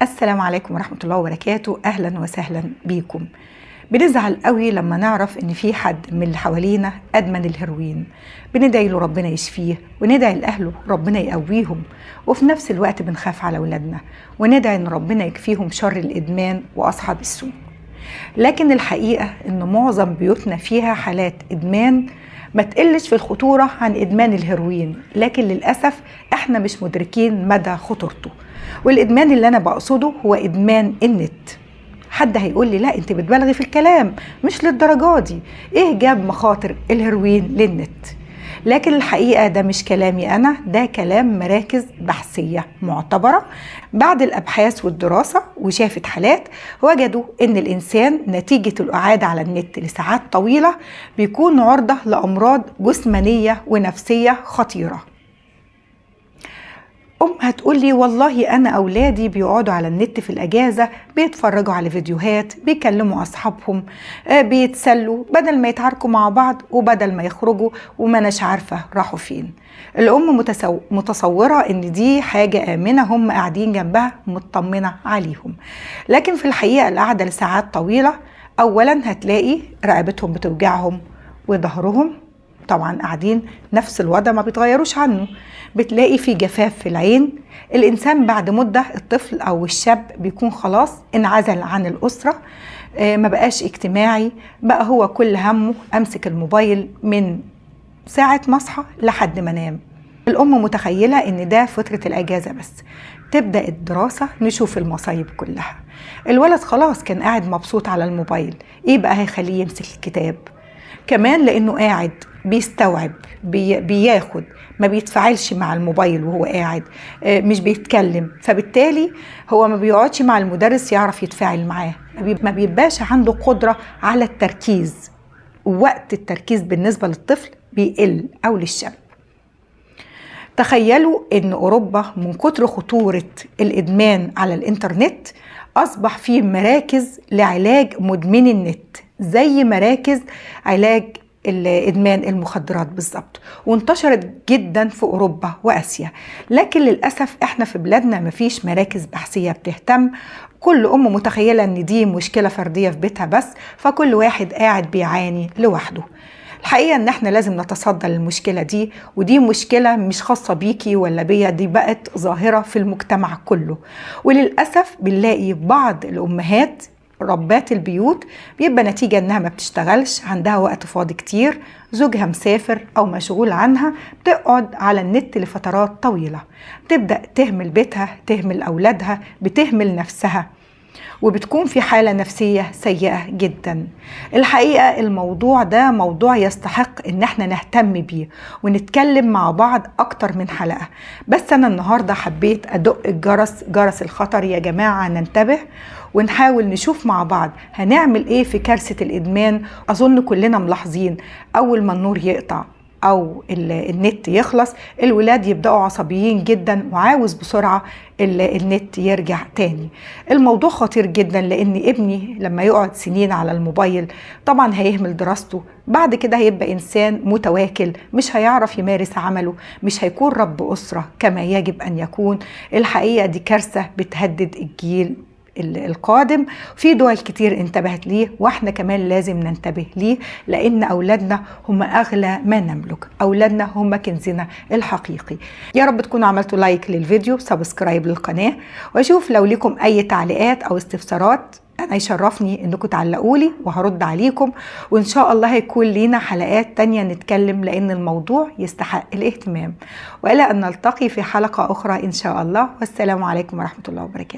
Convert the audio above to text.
السلام عليكم ورحمة الله وبركاته. أهلا وسهلا بيكم. بنزعل قوي لما نعرف إن في حد من اللي حوالينا أدمن الهيروين، بندعي له ربنا يشفيه وندعي لأهله ربنا يقويهم، وفي نفس الوقت بنخاف على أولادنا وندعي إن ربنا يكفيهم شر الإدمان وأصحاب السوء. لكن الحقيقة إن معظم بيوتنا فيها حالات إدمان ما تقلش في الخطورة عن إدمان الهيروين، لكن للأسف إحنا مش مدركين مدى خطورته. والإدمان اللي أنا بقصده هو إدمان النت. حد هيقول لي لا أنت بتبالغي في الكلام، مش للدرجة دي، إيه جاب مخاطر الهيروين للنت؟ لكن الحقيقة ده مش كلامي أنا، ده كلام مراكز بحثية معتبرة بعد الأبحاث والدراسة وشافت حالات وجدوا إن الإنسان نتيجة القعاد على النت لساعات طويلة بيكون عرضة لأمراض جسمانية ونفسية خطيرة. أم هتقول لي والله أنا أولادي بيقعدوا على النت في الأجازة، بيتفرجوا على فيديوهات، بيكلموا أصحابهم، بيتسلوا بدل ما يتعاركوا مع بعض وبدل ما يخرجوا وما أناش عارفة راحوا فين. الأم متصورة إن دي حاجة آمنة، هم قاعدين جنبها مطمنة عليهم، لكن في الحقيقة القعدة لساعات طويلة أولا هتلاقي رقبتهم بتوجعهم وظهرهم، طبعا قاعدين نفس الوضع ما بيتغيروش عنه، بتلاقي في جفاف في العين. الإنسان بعد مدة الطفل أو الشاب بيكون خلاص انعزل عن الأسرة، ما بقاش اجتماعي، بقى هو كل همه أمسك الموبايل من ساعة ما أصحى لحد ما أنام. الأم متخيلة إن ده فترة الأجازة بس، تبدأ الدراسة نشوف المصايب كلها. الولد خلاص كان قاعد مبسوط على الموبايل، إيه بقى هيخليه يمسك الكتاب؟ كمان لأنه قاعد بيستوعب، بياخد، ما بيتفاعلش مع الموبايل وهو قاعد، مش بيتكلم، فبالتالي هو ما بيقعدش مع المدرس يعرف يتفاعل معاه، ما بيبقاش عنده قدرة على التركيز. وقت التركيز بالنسبة للطفل بيقل أو للشاب. تخيلوا إن أوروبا من كتر خطورة الإدمان على الإنترنت أصبح في مراكز لعلاج مدمني النت، زي مراكز علاج الإدمان المخدرات بالظبط، وانتشرت جدا في أوروبا وآسيا. لكن للأسف احنا في بلادنا مفيش مراكز بحثية بتهتم. كل أم متخيلة إن دي مشكلة فردية في بيتها بس، فكل واحد قاعد بيعاني لوحده. الحقيقة إن احنا لازم نتصدى للمشكلة دي، ودي مشكلة مش خاصة بيكي ولا بيا، دي بقت ظاهرة في المجتمع كله. وللأسف بنلاقي بعض الأمهات ربات البيوت بيبقى نتيجة إنها ما بتشتغلش، عندها وقت فاضي كتير، زوجها مسافر أو مشغول عنها، بتقعد على النت لفترات طويلة، بتبدأ تهمل بيتها، تهمل أولادها، بتهمل نفسها، وبتكون في حالة نفسية سيئة جدا. الحقيقة الموضوع ده موضوع يستحق إن احنا نهتم بيه ونتكلم مع بعض أكتر من حلقة، بس أنا النهاردة حبيت أدق الجرس، جرس الخطر يا جماعة، ننتبه ونحاول نشوف مع بعض هنعمل إيه في كارثة الإدمان. أظن كلنا ملاحظين أول ما النور يقطع أو النت يخلص الولاد يبدأوا عصبيين جدا وعاوز بسرعة النت يرجع تاني. الموضوع خطير جدا، لأن ابني لما يقعد سنين على الموبايل طبعا هيهمل دراسته، بعد كده هيبقى إنسان متواكل، مش هيعرف يمارس عمله، مش هيكون رب أسرة كما يجب أن يكون. الحقيقة دي كارثة بتهدد الجيل القادم. في دول كتير انتبهت ليه، واحنا كمان لازم ننتبه ليه، لان اولادنا هم اغلى ما نملك، اولادنا هم كنزنا الحقيقي. يا رب تكونوا عملتوا like للفيديو، subscribe للقناة، واشوف لو لكم اي تعليقات او استفسارات انا يشرفني انكم تعلقولي وهرد عليكم، وان شاء الله هيكون لينا حلقات تانية نتكلم، لان الموضوع يستحق الاهتمام. والى ان نلتقي في حلقة اخرى ان شاء الله، والسلام عليكم ورحمة الله وبركاته.